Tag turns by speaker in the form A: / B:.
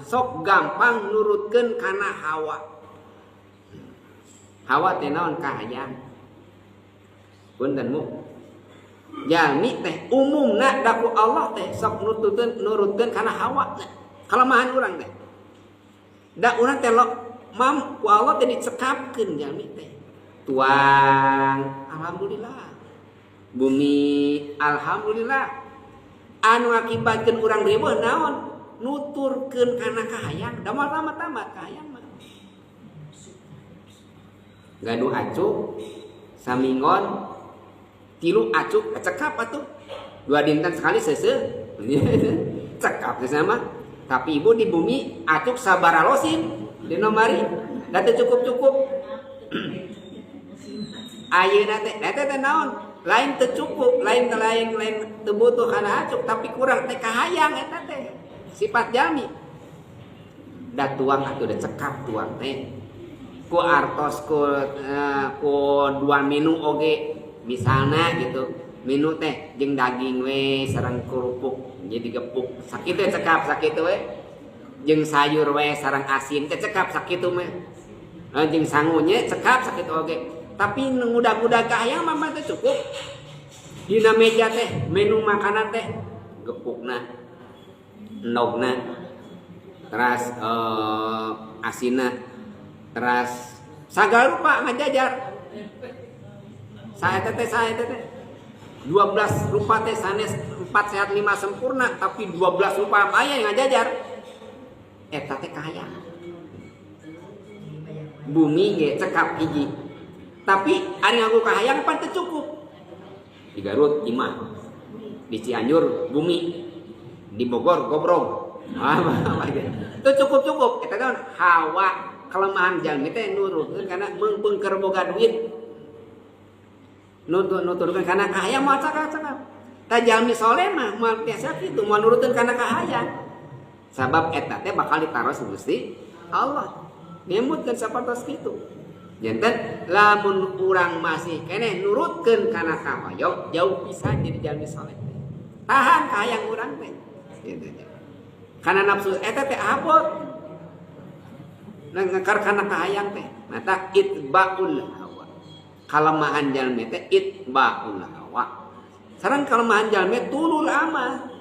A: Sok gampang nurutkeun kana hawa. Hawa teh naon? Kahayang. Punten mu. Jalmi teh umumna da ku Allah teh sok nurutkeun kana hawa. Kelemahan urang teh. Da urang teh lo mam ku Allah teh dicekapkeun jalmi teh. Tuang, alhamdulillah. Bumi, alhamdulillah. Anu ngakibatkeun urang riweuh naon? Nuturkeun kana kahayang. Da moal tamat-tamat kahayang mah. Gaduh acuk saminggon tilu acuk cekap atuh. 2 dinten sekali seuseuh. Cekap sesama. Tapi ibu di bumi acuk sabaralosin di nomari da teu cukup-cukup. Ayeuna teh eta teh naon? Lain teu cukup, lain lain lain teu butuh kana acuk, tapi kurang teh kahayang eta teh. Sifat jalmi. Da tuang atuh da cekap tuang teh. Ku artos ku 2 menu oge misalna gitu. Menu teh jeung daging we sareng kerupuk jadi gepuk. Sakitu cekap sakitu we. Jeung sayur we sareng asin teh cekap sakitu mah. Nah, jeung sangunya cekap sakitu oge. Tapi ngudag-ngudag kahayang mah teh cukup. Dina meja teh menu makanan teh gepukna, endogna, teras asinna, teras sagala rupa ngajajar. Saya teh saya teh 12 rupa teh sanes 4 sehat 5 sempurna, tapi 12 rupa aya yang ngajajar. Eta teh kahayang. Bumi ge cekap hiji. Tapi ari ngaku kahayang pan teu cukup. Di Garut imah, di Cianjur bumi, di Bogor gobrong. Teu cukup-cukup. Eta teh hawa kelemahan jalmi teh nurutkeun kana meungpeung keur boga duit. Nuturkeun kana kahayang moal cakap-cakap. Tah jalmi soleh mah moal tiasa kitu, moal nurutkeun kana kahayang. Sabab eta teh bakal ditaros Gusti Allah. Ngemutkeun sapertos kitu. Janten lamun urang masih keneh nurutkeun kana kahoyong jauh pisan jadi jalmi soleh teh. Tahan kahayang urang teh. Gitu. Kana nafsu eta teh abot. Ngekar kana kahayang teh. Mata itbaul hawa. Kalemahan jalmi teh itbaul hawa. Sareng kalemahan jalmi tulul amal.